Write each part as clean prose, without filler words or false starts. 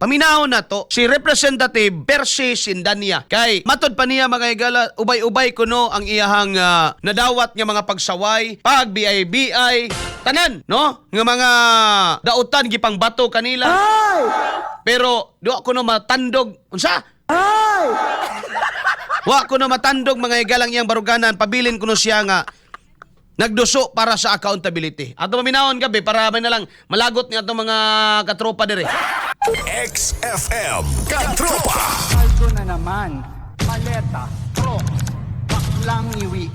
Paminaw na to si Representative Percy Cendaña. Kay matod pa niya, mga higala, ubay-ubay kuno ang iyahang nadawat nga mga pagsaway, pag BI-BI, tanan, no? Nga mga dautan gipang bato kanila. Pero duwa kuno matandog unsa? Wa kuno matandog, mga higalang, iyang baruganan, pabilin kuno siya nga nagduso para sa accountability. Ato paminawon gabi para may nalang malagot ni atong mga katropa dire. XFM Katropa. Paldo na naman. Maleta, crocs, baklang ngiwi.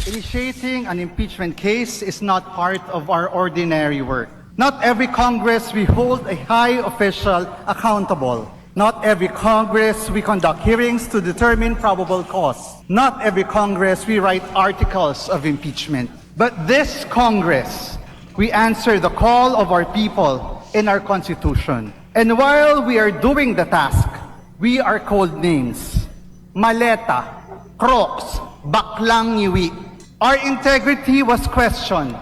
Initiating an impeachment case is not part of our ordinary work. Not every Congress we hold a high official accountable. Not every Congress we conduct hearings to determine probable cause. Not every Congress we write articles of impeachment. But this Congress, we answer the call of our people in our Constitution. And while we are doing the task, we are called names. Maleta, crocs, baklang ngiwi. Our integrity was questioned.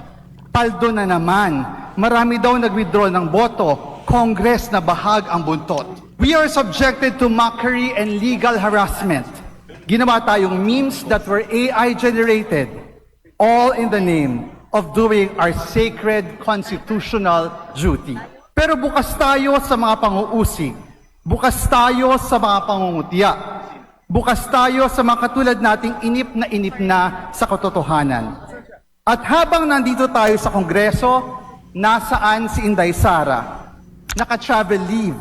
Paldo na naman. Marami daw nag-withdraw ng boto. Congress na bahag ang buntot. We are subjected to mockery and legal harassment. Ginawa tayong memes that were AI generated, all in the name of doing our sacred constitutional duty. Pero bukas tayo sa mga panguusig. Bukas tayo sa mga pangungutya. Bukas tayo sa mga katulad nating inip na sa katotohanan. At habang nandito tayo sa Kongreso, nasaan si Inday Sara? Naka-travel leave.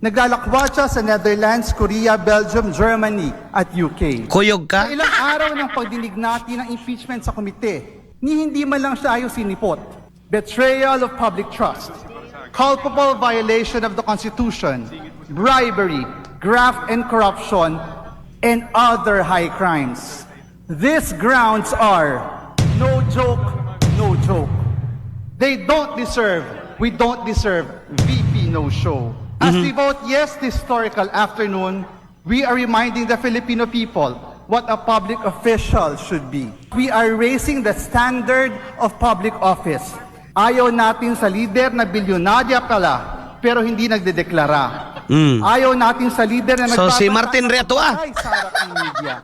Naglalakwatsa sa Netherlands, Korea, Belgium, Germany at UK. Kuyog ka? Sa ilang araw ng pagdinig natin ng impeachment sa komite, ni hindi man lang siya ayos sinipot. Betrayal of public trust, culpable violation of the Constitution, bribery, graft and corruption, and other high crimes. These grounds are no joke, no joke. They don't deserve, we don't deserve VP no show. As we vote yes this historical afternoon, we are reminding the Filipino people what a public official should be. We are raising the standard of public office. Ayaw natin sa leader na bilyonarya pala, pero hindi nagdedeklara. Ayaw natin sa leader na So, si nagbabasa Martin ng Reto, ah. patay sa harap ng media.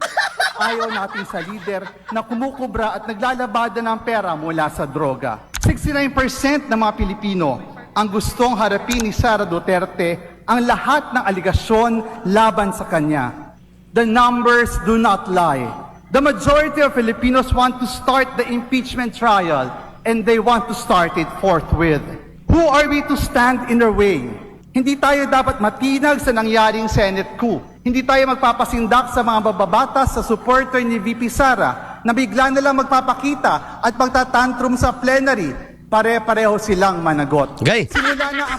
Ayaw natin sa leader na kumukubra at naglalabada ng pera mula sa droga. 69% ng mga Pilipino ang gustong harapin ni Sara Duterte ang lahat ng alegasyon laban sa kanya. The numbers do not lie. The majority of Filipinos want to start the impeachment trial and they want to start it forthwith. Who are we to stand in their way? Hindi tayo dapat matinag sa nangyaring Senate coup. Hindi tayo magpapasindak sa mga mababatas sa supporter ni VP Sara na bigla na lang magpapakita at magtatantrum sa plenary. Pare-pareho silang managot. Gay. Simula na ang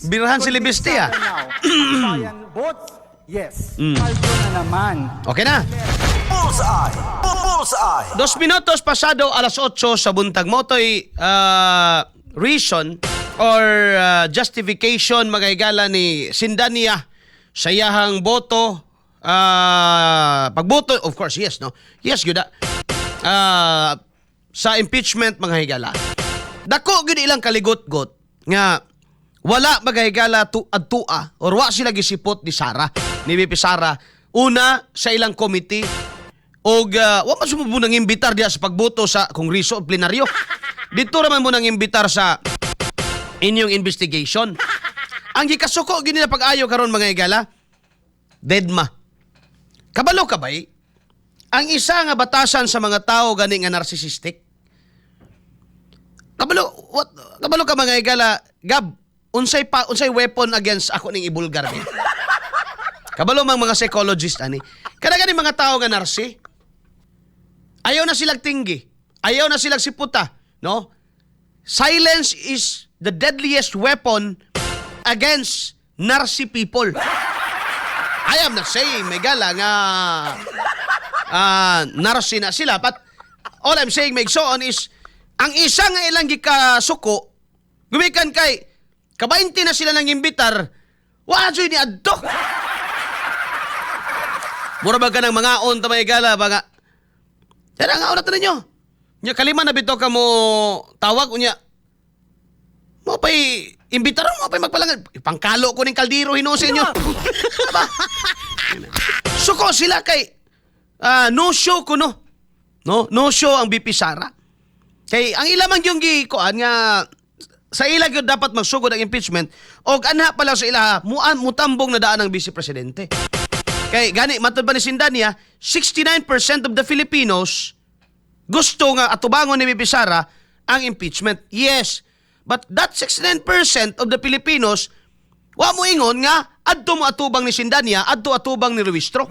Birahan si Libiste, ah. Bayan votes, yes. Paldo na naman. Okay na. Bullseye. Bullseye. 8:02 sa buntag. Motoy reason or justification, mga higala, ni Cendaña sa iyahang boto, pagboto, of course, yes, no, yes gyud sa impeachment, mga higala. Dako gyud ilang kaligot-got nga wala, mga higala, tu adtua or wa sila gisipot ni Sara, ni VP Sara, una sa ilang committee og wa man sumubo nang imbitar diha sa pagboto sa kongreso o plenaryo. Dito ra man mo nang imbitar sa inyong investigation. Ang gikasuko gini na pag-ayo karon, mga higala, deadma. Kabalo ka bay? Ang isa nga batasan sa mga tao gani nga narcissistic. Kabalo, what, kabalo ka, mga higala, Gab, unsay weapon against ako ning ibulgar ni? Kabalo mang mga psychologist ani. Kada gani mga tao nga narsi, ayaw na silang tinggi. Ayaw na silang siputa, no? Silence is the deadliest weapon against narsi people. I am not saying, megala, nga narsi na sila, but all I'm saying, so on is ang isa nga ilang gikasuko gumikan kay kabaynti na sila nang imbitar, wa jud ni adto. Mura ba ka ng mga on ta, gala ba nga? Tara nga na ninyo. Nya kalima na bitaw ka mo tawag unya. Mo pay Imbitaron mo pa magpalangan. Pangkalo ko ning kaldero hinuon sa inyo. Diba? Suko sila kay no show kuno. No, no show ang VP Sara. Kay ang ilamang yung gikuan nga sa ila gyud dapat magsugod ang impeachment og anha pa lang sa ila muan mutambong na daan ang vice presidente. Kay gani matud pa ni Cendaña, 69% of the Filipinos gusto nga atubangon ni VP Sara ang impeachment. Yes. But that 69% of the Filipinos wa mo ingon nga adto mo atubang ni Cendaña, adto atubang ni Luistro.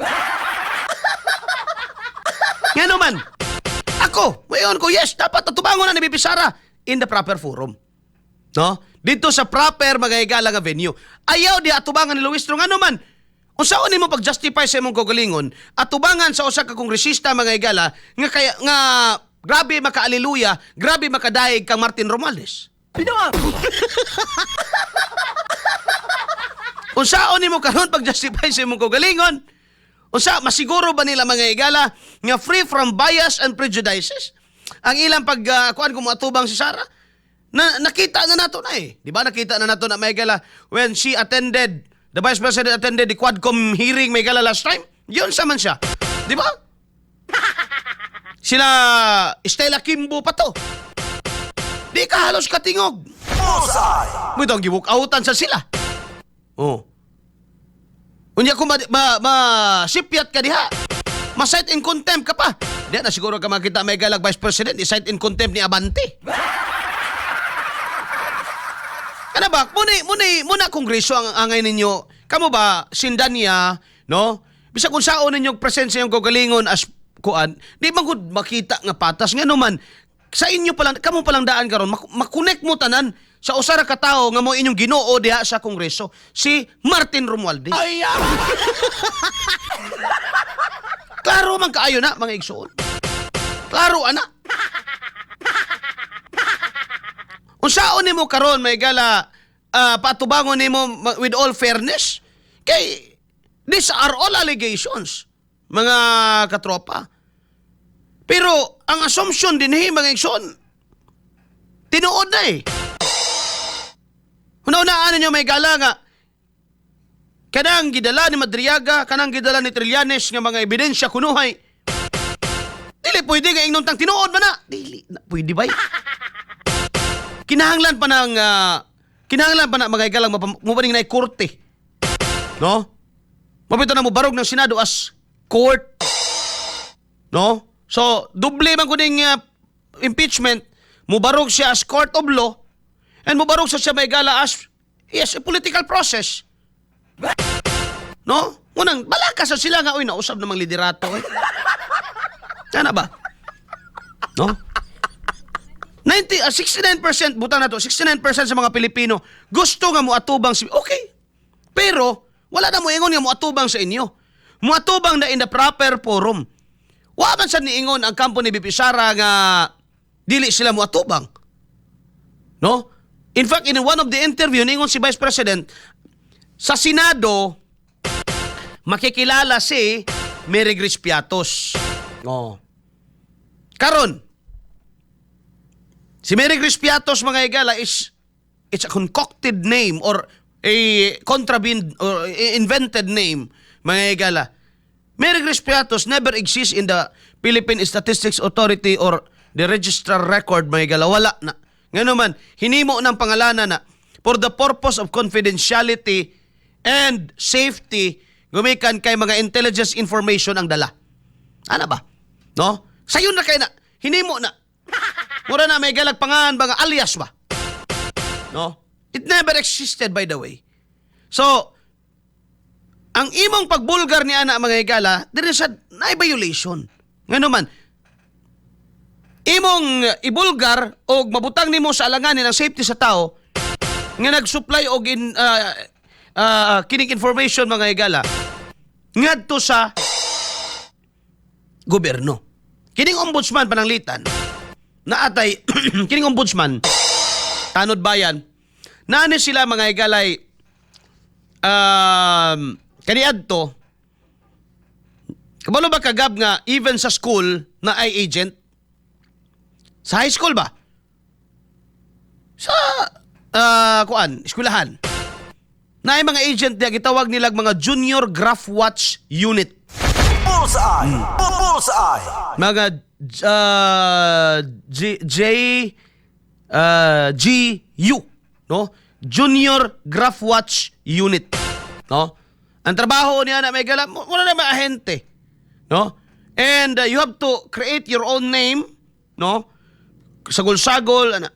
Nga naman, ako, moingon ko, yes, dapat atubangon na ni VP Sara in the proper forum. No? Dito sa proper mga higala nga venue. Ayaw di atubangan ni Luistro, nga naman, unsaon nimo pag-justify sa imong kaugalingon atubangan sa usa ka kongresista, mga higala, nga kaya nga grabe makaaliluya, grabe makadaig kang Martin Romualdez? Unsaon nimo karon pag-justify sa imong kaugalingon? Unsa masiguro ba nila, mga higala, nga free from bias and prejudices ang ilang pag kuan kung moatubang si Sara? Na nakita na nato na eh. Di ba nakita na nato na, mga higala, when she attended, the Vice President attended the Quadcom hearing, mga higala, last time? Yun sa man siya. Di ba? Sila Stella Quimbo pa to. Di ka halos katingog. Bullseye! Mo ang giwalk-outan sa sila. Oh. Unya kung ma, ma, ma sipyat ka diha, ma-cite in contempt ka pa. Di na siguro ka makita may galag Vice President, i-cite in contempt ni Abante. Kana ba, muna, muna, muna kongreso ang angay ninyo. Kamo ba, Cendaña, no? Bisag kung saon ninyong presensya yung kaugalingon as kuan, di man gud makita nga patas, nga naman sa inyo pa lang, kamo pa lang daan karon makonect mo tanan sa usa ra ka tawo nga mo inyong Ginoo diha sa kongreso, si Martin Romualdez. Ay, klaro man kaayo na, mga igsoon. Klaro ana. Unsaon nimo karon may gala patubangon nimo with all fairness? Kay these are all allegations, mga katropa. Pero ang assumption din eh, mga igsoon, tinuod na eh. Una-unaan ninyo may gala nga kanang gidala ni Madriaga, kanang gidala ni Trillanes nga mga ebidensya kunuhay. Dili pwede nga ingnon tang tinuod man na. Dili na pwede ba? Kinahanglan pa na, mga igalang, mopaning na korte. No? Mapito na mo barog ng Senado as court. No? So, doble man kuning impeachment, mubarog siya as court of law and mubarog sa siya may gala as, yes, a political process. No? Unang balaka sa sila nga, uy, nausab namang liderato eh. Sana ba? No? 90, 69%, butang na to, 69% sa mga Pilipino gusto nga moatubang si, okay. Pero wala na mo ingon nga moatubang sa inyo. Moatubang na in the proper forum. Wa man sad niingon ang kampo ni VP Sara nga dili sila moatubang. No? In fact, in one of the interview, niingon si Vice President, sa Senado makikilala si Mary Grace Piatos. Oh. Karon, si Mary Grace Piatos, mga higala, is it's a concocted name or a contraband or invented name, mga higala. Mary Grace Piatos never exists in the Philippine Statistics Authority or the registrar record, mga higala. Wala na. Ngano man, hinimo ng pangalanan na for the purpose of confidentiality and safety gumikan kay mga intelligence information ang dala. Ana ba? No? Sayon na kay na. Hinimo na. Mura na may galag pangalan ba nga alias ba? No? It never existed, by the way. So, ang imong pagbulgar ni ana, mga higala, there is a na violation. Ngano man, imong ibulgar og mabutang nimo sa alanganin ang safety sa tao nga nag-supply og kining information, mga higala, ngadto sa gobyerno. Kining ombudsman pananglitan naatay kining ombudsman tanod bayan naani sila, mga higalay, kaniadto kabalo ba kagab nga even sa school na ay agent sa high school ba sa Kuan, eskwelahan. Naay mga agent diya, gitawag nilag mga Junior Graft Watch Unit. Bullseye! Bullseye! Mga G, J G U, no? Junior Graft Watch Unit, no? Ang trabaho niya na may gala muna na mga ahente, no? And you have to create your own name, no? Sagol-sagol ana.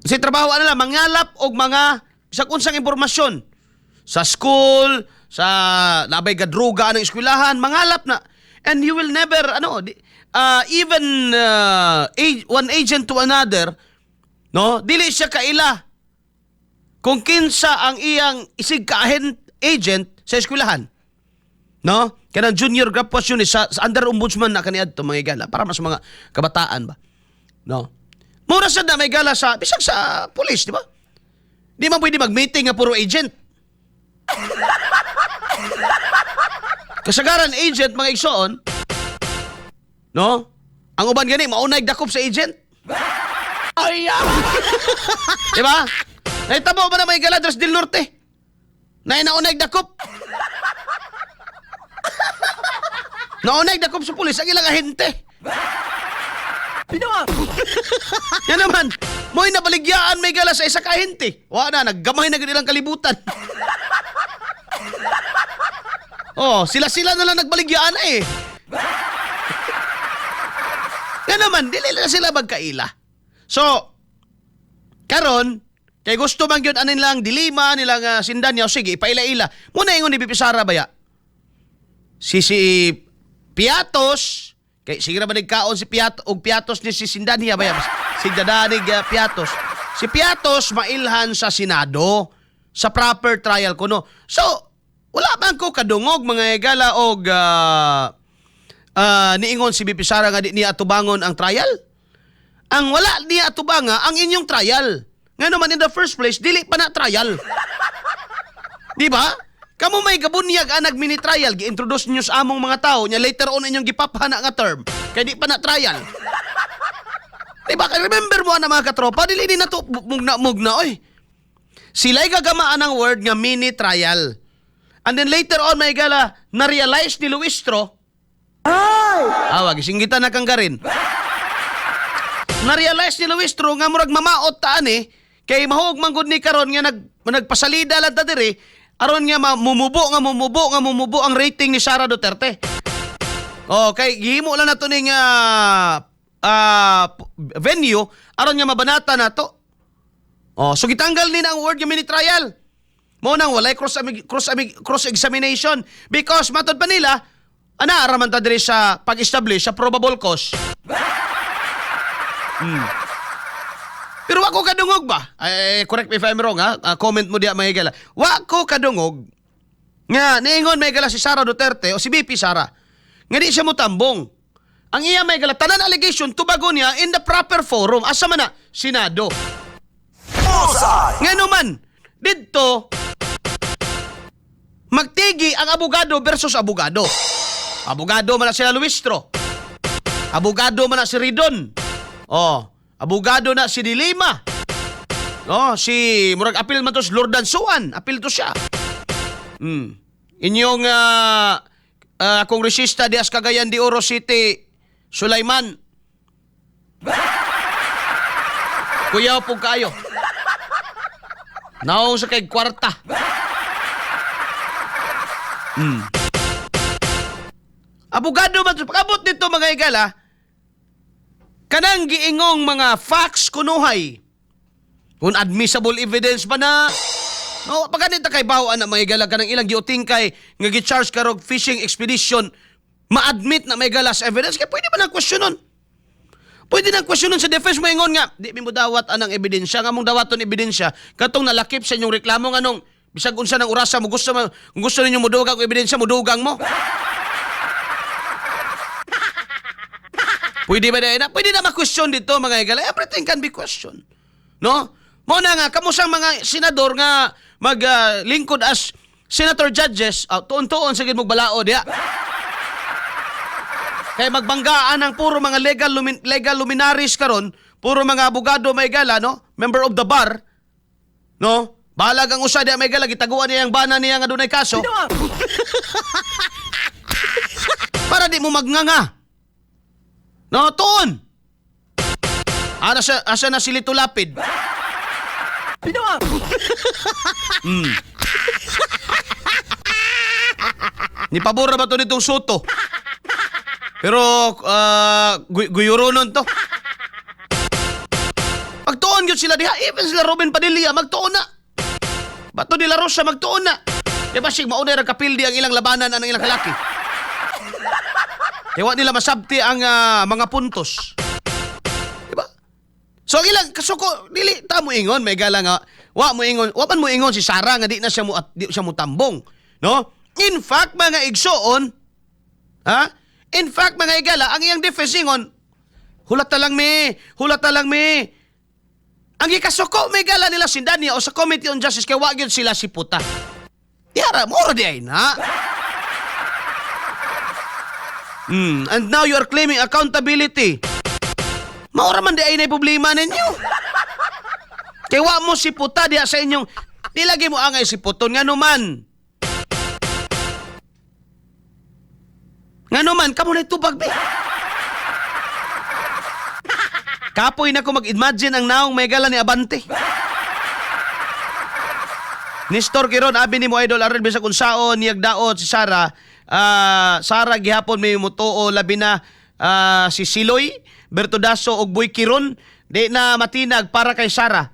Sa trabaho ano lang, mangalap og mga bisag unsang impormasyon sa school, sa labay gadruga ng eskwelahan, mangalap na. And you will never ano di, even one agent to another, no? Dili siya kaila kung kinsa ang iyang isig ka agent sa eskwelahan. No? Kanang Junior Graft Watch Unit sa under ombudsman na kaniadto, mga igala, para mas mga kabataan ba. No? Mura sad na may gala sa bisag sa police, di ba? Di man pwede mag-meeting nga puro agent. Kasagaran agent, mga igsoon, no? Ang uban gani maunay dakop sa agent. Ay! Di ba? Nahitabo ba na may gala Dres del Norte? Na naunay dakop. Naunay dakop sa pulis ang ilang ahente. Yan naman, mo'y nabaligyaan may gala sa isa ka ahente. Wa na, naggamay na gid ilang kalibutan. Oh, sila-sila na lang nagbaligyaan na eh. Yan naman, dili na sila magkaila. So, karon, kay gusto man gyud anin lang dilima nilang sindan niya, sige, ipaila-ila. Muna ingon ni VP Sara baya. Si Piatos, kay sige ra ba nagkaon si Piatos og Piatos ni si Cendaña baya. Si Dadanig Piatos. Si Piatos mailhan sa Senado sa proper trial kuno. So, wala man ko kadungog, mga higala, og niingon si VP Sara nga di niya atubangon ang trial. Ang wala niya atubanga ang inyong trial. Nga naman in the first place, dili pa na trial. Di ba? Kamo may gabunyag anag mini trial, gi-introduce niyo sa among mga tao, nya later on inyong gipapana nga term. Kay di pa na trial. Di ba? Kay remember mo na, mga katropa, dili ni nato mugna mugna oy. Sila'y gagamaan ang word nga mini trial. And then later on, may gala, na-realize ni Luistro, ay! Awa, gisinggitan na kang garin. Na-realize ni Luistro nga murag mamaot taan eh, kay mahog man gud ni karon nga nagpasalida lang ta diri, aron nga mumubo nga mumubo nga mumubo ang rating ni Sara Duterte. Oh, kay gihimo lang nato ning venue aron nga mabanata nato. Oh, so gitanggal ni na ang word nga mini trial. Mo nang walay cross examination because matod pa nila ana ra man ta diri sa pag-establish sa probable cause. Pero wa ko kadungog ba? Ay, correct me if I'm wrong ha. Comment mo diya, mga higala. Wa ko kadungog nga niingon may gala si Sara Duterte o si VP Sara nga di siya mutambong. Ang iya may gala tanan allegation tubagon niya in the proper forum. Asa man na? Senado. Bullseye! Nga naman, didto magtigi ang abogado versus abogado. Abogado man na sila Luistro. Abogado man na si Ridon. Oh, abogado na si Dilima. Oh, si murag apil man to si Lordan Suan, apil to siya. Inyong kongresista dias Cagayan de Oro City, Sulaiman. Kuyaw po kayo. Naong sa kay kwarta. Abogado man to. Pag-abot nito, mga higala, kanang giingong mga facts kunuhay. Kung admissible evidence ba na. No, pag ganito kay bawaan na, mga higala, kanang ilang giutingkay nga gi-charge karog fishing expedition, ma-admit na may galas evidence kay pwede ba nang questionon? Pwede nang questionon sa defense, moingon nga, di mi mo dawat anang ebidensya, nga mong dawaton ebidensya katong nalakip sa inyong reklamo, nganong bisag unsa ng orasa mo gusto mo, kung gusto ninyo modugang og ebidensya, modugang mo. Pwede ba na? Pwede na ma-question dito, mga higala. Everything can be questioned. No? Mo na nga kamusang mga senador nga mag lingkod as senator judges, tuon-tuon sa gid mo balaod ya. Kay magbanggaan ang puro mga legal luminaries karon, puro mga abogado may gala, no? Member of the bar. No? Balag ang usa diha, may gala, gitaguan niya ang bana niya nga dunay kaso. Para di mo magnganga. No, tuon. Ana siya, asa na si Lito Lapid? Ni pabor na ba to nitong Sotto? Pero guyuronon to. Magtuon gyud sila diha, even sila Robin Padilla magtuon na. Bato de la Rosa magtuon na. Di ba sig maunay ra kapildi ang ilang labanan ang ilang kalaki. Kaya wa nila masabti ang mga puntos. Di ba? So ang ilang kasuko dili ta mo ingon may gala nga wa mo ingon, wa man mo ingon si Sara nga di na siya mo at di siya mo tambong, no? In fact, mga igsoon, ha? In fact, mga igala, ang iyang defense ingon, "Hulat na lang mi, hulat na lang mi." Ang gikasuko may gala nila Cendaña o sa Committee on Justice kay wa gyud sila siputa. Yara, moro di ay na. And now you are claiming accountability. Maura man di ay na problema ninyo. Kay wa mo siputa diha sa inyong di lagi mo angay siputon, ngano man. Ngano man kamo na tubag be. Kapoy na ko mag-imagine ang naong may gala ni Abante. Nestor Kiron, abi ni mo, idol aron bisag unsaon niyag daot si Sara, Sara gihapon may mutuo, labi na si Siloy, Bertodaso ug Boy Kiron di na matinag para kay Sara.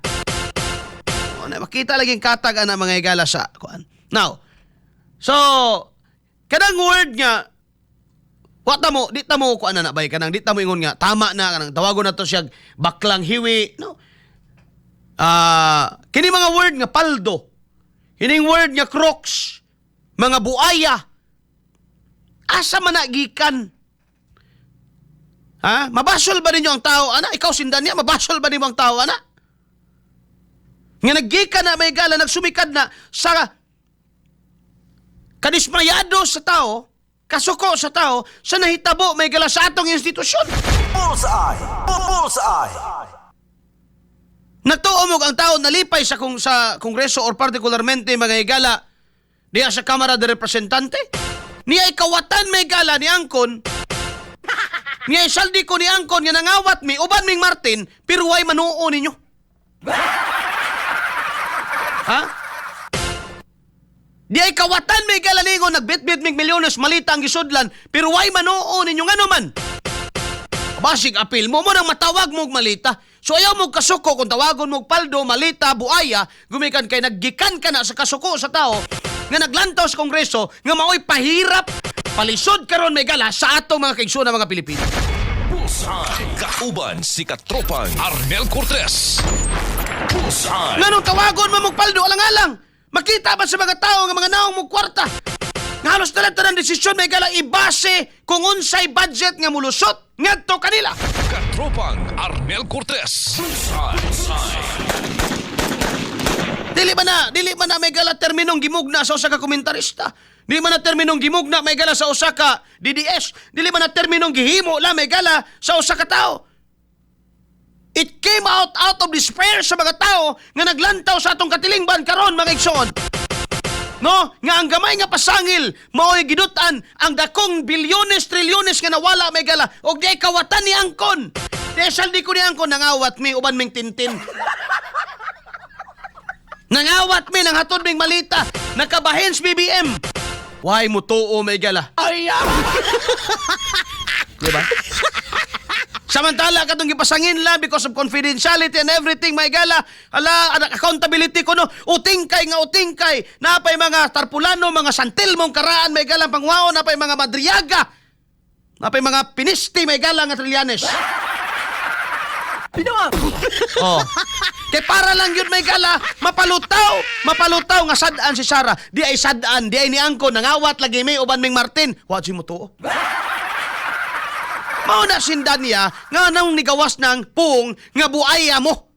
O, na makita lagi ang katag ana, mga igala, sa kuan. Now, so kanang word nga wa ta mo, di ta mo kuan na bay, kanang di ta mo ingon nga tama na kanang tawagon na to siya baklang hiwi, no? Kini mga word nga paldo, kining word nga crooks, mga buaya, asa man na gikan? Ha? Mabasol ba ninyo ang tao, ana? Ikaw, Cendaña, mabasol ba nimo ang tao, ana? Nga naggikan na, may gala, nagsumikad na sa kadismayado sa tao, kasuko sa tao, sa nahitabo, may gala, sa atong institusyon. Bullseye! Bullseye! Nagtuo mo ang tao nalipay sa kongreso or particularmente, mga higala, diya sa Kamara de Representante? Niya ikawatan, may gala, ni Angkon. Niya isaldi ko ni Angkon nga nangawat mi uban ming Martin pero way manuo ninyo. Ha? Di ay kawatan, may gala, ningon nagbitbit mig milyones, malita ang gisudlan pero way manuo ninyo, ngano man? Basig apil mo mo nang matawag mo og malita. So ayaw mo kasuko kung tawagon mo og paldo, malita, buaya, gumikan kay naggikan ka na sa kasuko sa tao nga naglantaw sa kongreso nga maoy pahirap palisod karon, may gala, sa atong mga kaigsoon mga Pilipino. Bullseye. Kauban si Katropang Arnel Cortez. Bullseye. Nganong tawagon mo mong paldo alang-alang? Makita ba sa mga tao nga mga naong mong kwarta? Nga halos tanan desisyon, may gala, ibase kung unsay budget nga mulusot ngadto kanila. Katropang Arnel Cortez. Bullseye. Bullseye. Dili ba na may gala terminong gimugna sa usa ka komentarista? Dili ba na terminong gimugna, may gala, sa usa ka DDS? Dili ba na terminong gihimo la, may gala, sa usa ka tao? It came out out of despair sa mga tao nga naglantaw sa atong katilingban karon, mga igsoon. No, nga ang gamay nga pasangil mao'y gidut-an ang dakong bilyones, trilyones nga nawala, may gala, og di kawatan ni Angkon. Di saldi ko ni Angkon nangawat mi uban ming Tintin. Nangawat mi nang hatod ming malita. Nakabahin sa BBM. Why mo tuo, may gala? Ay, ah! Di ba? Samantala katong gipasangin lang because of confidentiality and everything, may gala, ala anak accountability ko no, utingkay nga utingkay, napay mga tarpulano, mga santilmong karaan, may gala, pangwaon, napay mga Madriaga, napay mga Pinisti, may gala, nga Trillanes. Oh. Kay para lang yun, may gala, mapalutaw, mapalutaw nga sad-an si Sara. Di ay sad-an, di ay ni Angko, nangawat lagi may uban ming Martin. Wa mo tuo. Mao na Cendaña nga nang nigawas ng pung nga buaya mo.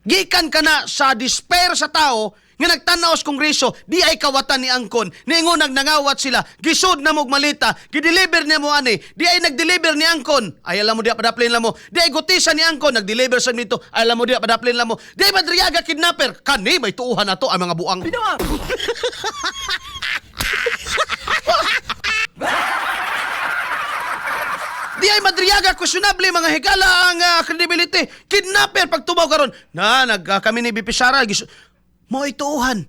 Gikan ka na sa despair sa tao. Nga nagtanaw sa Kongreso, di ay kawatan ni Angkon. Niingon nangawat sila, gisud na mo'g malita, gideliver niya mo ani, di ay nagdeliver ni Angkon. Ay alam mo diya padaplin lang mo. Di ay gutisa ni Angkon, nagdeliver sa nito. Ay alam mo diya padaplin lang mo. Di ay Madriaga kidnapper, kani may tuuhan na to ang mga buang. Di ay Madriaga questionable, mga higala, ang credibility. Kidnapper pagtubaw karon. Na nag kami ni BP Sara mo ituuhan.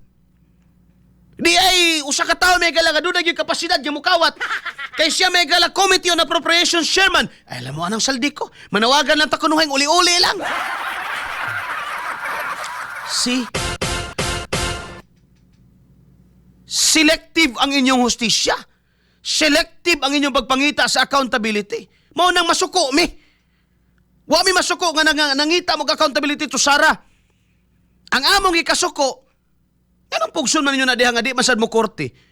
Di ay usa ka tawo, may gala, nga dunay gyud kapasidad nga mukawat. Kay siya may gala Committee on Appropriations Chairman. Ay alam mo anang saldi ko. Manawagan lang ta kunuhay uli-uli lang. See? Selective ang inyong hustisya. Selective ang inyong pagpangita sa accountability. Mao nang masuko mi. Wa mi masuko nga nangita mo accountability to Sara. Ang among ikasuko, anong pugson man ninyo na diha nga di man sad mo korte?